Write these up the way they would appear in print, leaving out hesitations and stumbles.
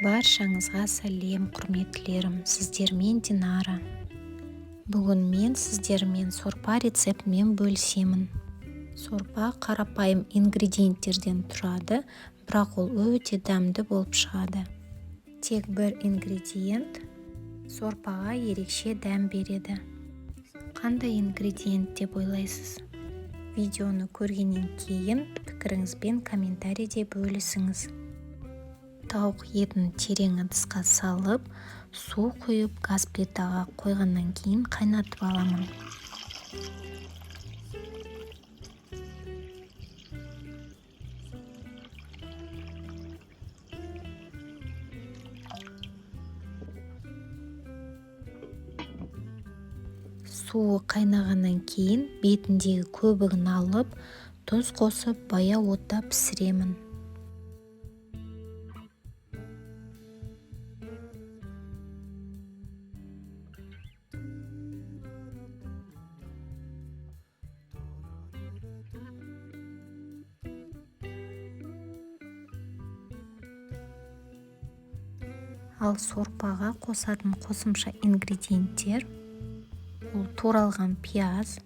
Баршаңызға сәлем, құрметтілерім! Сіздермен Динара. Бүгін мен сіздермен сорпа рецептімен бөлісемін. Сорпа қарапайым ингредиенттерден тұрады, бірақ ол өте дәмді болып шығады. Тек бір ингредиент сорпаға ерекше дәм береді. Қандай ингредиент деп ойлайсыз? Видеоны көргеннен кейін пікіріңізбен комментарийде бөлісіңіз. Тауық етін терең ыдысқа салып, су құйып, газ плитаға қойғаннан кейін қайнатып аламын. Суы қайнағаннан кейін бетіндегі көбігін алып, тұз қосып, баяу отта пісіремін. Ал сорпаға қосатын қосымша ингредиенттер ол туралған пияз,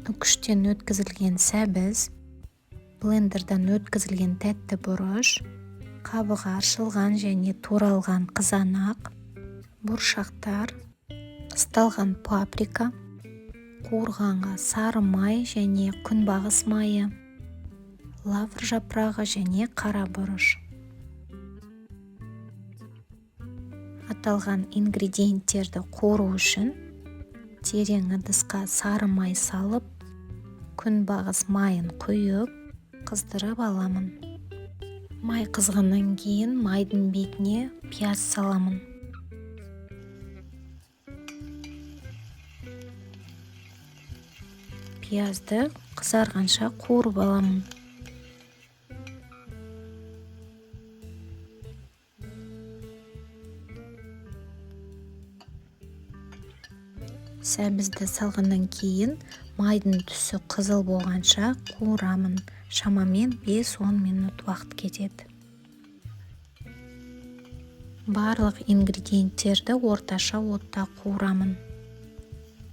үкіштен өткізілген сәбіз, блендерден өткізілген тәтті бұрыш, қабығы аршылған және туралған қызанақ, бұршақтар, ысталған паприка, қуырғанға сары май және күнбағыс майы, лавр жапырағы және қара бұрыш. Аталған ингредиенттерді қуыру үшін терең ыдысқа сары май салып, күнбағыс майын құйып, қыздырып аламын. Май қызғаннан кейін майдың бетіне пияз саламын. Пиязды қызарғанша қуырып аламын. Сәбізді салғаннан кейін майдың түсі қызыл болғанша қуырамын. Шамамен 5-10 минут уақыт кетеді. Барлық ингредиенттерді орташа отта қуырамын.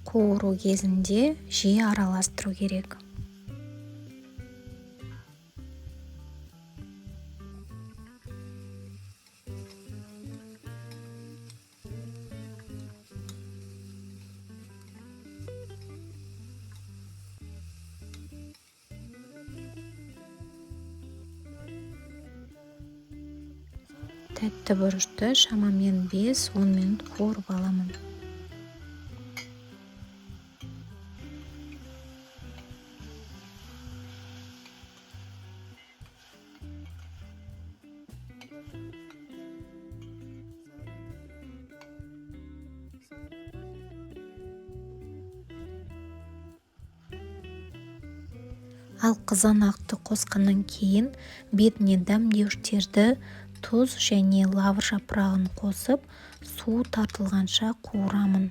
Қуыру кезінде жиі араластыру керек. Тәтті бұрышты шамамен 5-10 минут қуырып аламын. Ал қызанақты қосқаннан кейін бетіне дәмдеуіштерді, тұз және лавр жапырағын қосып, су тартылғанша қуырамын.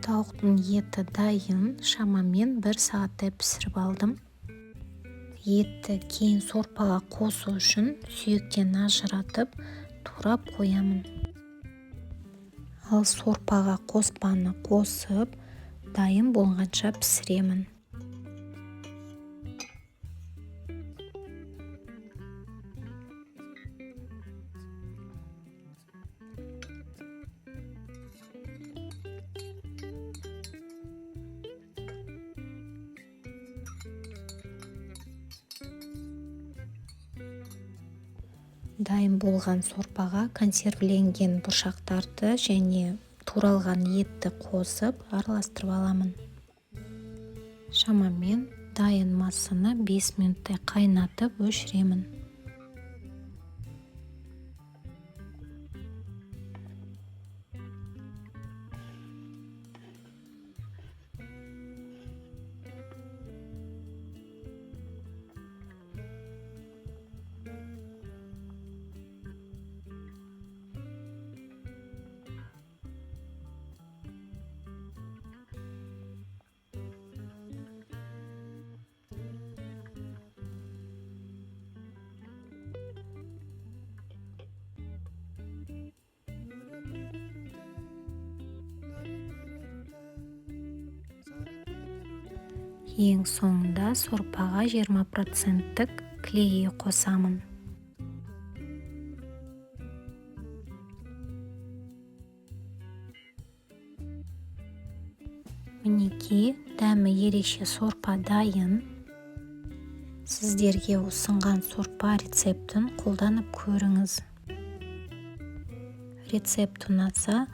Тауықтың еті дайын, шамамен 1 сағаттай пісіріп алдым. Етті кейін сорпаға қосу үшін сүйектен ажыратып, турап қоямын. Ал сорпаға қоспаны қосып, дайын болғанша пісіремін. Дайын болған сорпаға консервіленген бұршақтарды және туралған етті қосып, араластырып аламын. Шамамен дайын массаны 5 минуттай қайнатып, өшіремін. Ең соңында сорпаға 20%-тік кілегей қосамын. Мінекей, дәмі ерекше сорпа дайын. Сіздерге ұсынған сорпа рецептін қолданып көріңіз. Рецепт ұнаса,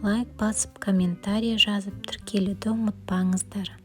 лайк басып, комментарий жазып, тіркелуді ұмытпаңыздар.